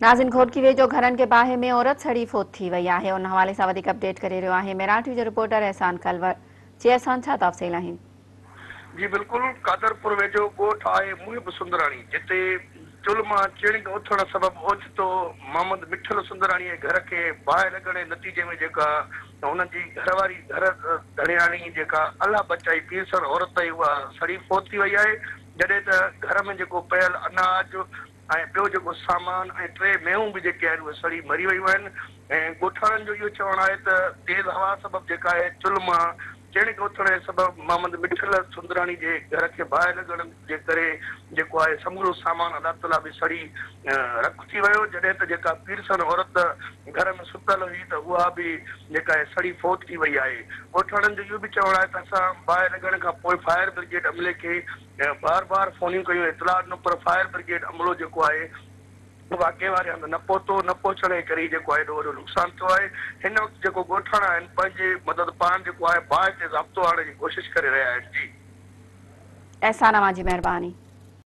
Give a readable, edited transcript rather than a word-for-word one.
ناظرين گهوٽڪي ويجهو گهرن کي باهه ۾ عورت سڙي فوت ٿي وئي آهي ان حوالي سان وڌيڪ اپڊيٽ ڪري رهيو آهي مهراڻ ٽي وي جو رپورٽر احسان ڪلور جي احسان ڇا تفصيل آهن. جي بلڪل قادرپور ويجهو ڳوٺ آهي محب سندراڻي جتي چلهه مان چڻگ اٿڻ سبب اوچتو محمد مٺل سندراڻي جي گهر کي باهه لڳڻ جي نتيجي ۾ جيڪا هن جي گهر واري گهر ڌڻياڻي جيڪا الله بچائي پيرسن عورت هئي اها سڙي فوت ٿي وئي آهي جڏهن ته گهر ۾ جيڪو پيل اناج ۽ ٻيو جيڪو سامان ۽ ٽي مينهون به جيڪي آهن اهي سڙي مري ويون آهن ۽ ڳوٺاڻن جو اهو چوڻ آهي ته تيز هوا سبب جيڪا آهي چلهه مان چڻگ اٿڻ جي سبب محمد مٺل سندراڻي جي گهر کي باهه لڳڻ جي ڪري جيڪو آهي سمورو سامان الله تعاليٰ به سڙي رک ٿي ويو جڏهن ته جيڪا پيرسن عورت گهر ۾ ستل هئي ته اها به جيڪا آهي سڙي فوت ٿي وئي آهي ڳوٺاڻن جو اهو به چوڻ آهي ته اسان باهه لڳڻ کان پوء فائر برگيڊ عملي کي بار بار فونيون ڪيون اطلاع ڏنو پر فائر برگيڊ عملو جيڪو آهي واقعي واري هنڌ نه پهتو نه پهچڻ جي ڪري جيڪو آهي ايڏو وڏو نقصان ٿيو آهي هن وقت جيڪو ڳوٺاڻا آهن پنهنجي مدد پاڻ جيڪو آهي باهه تي ضابطو آڻڻ جي ڪوشش ڪري رهيا آهن جي. احسان اوهان جي مهرباني.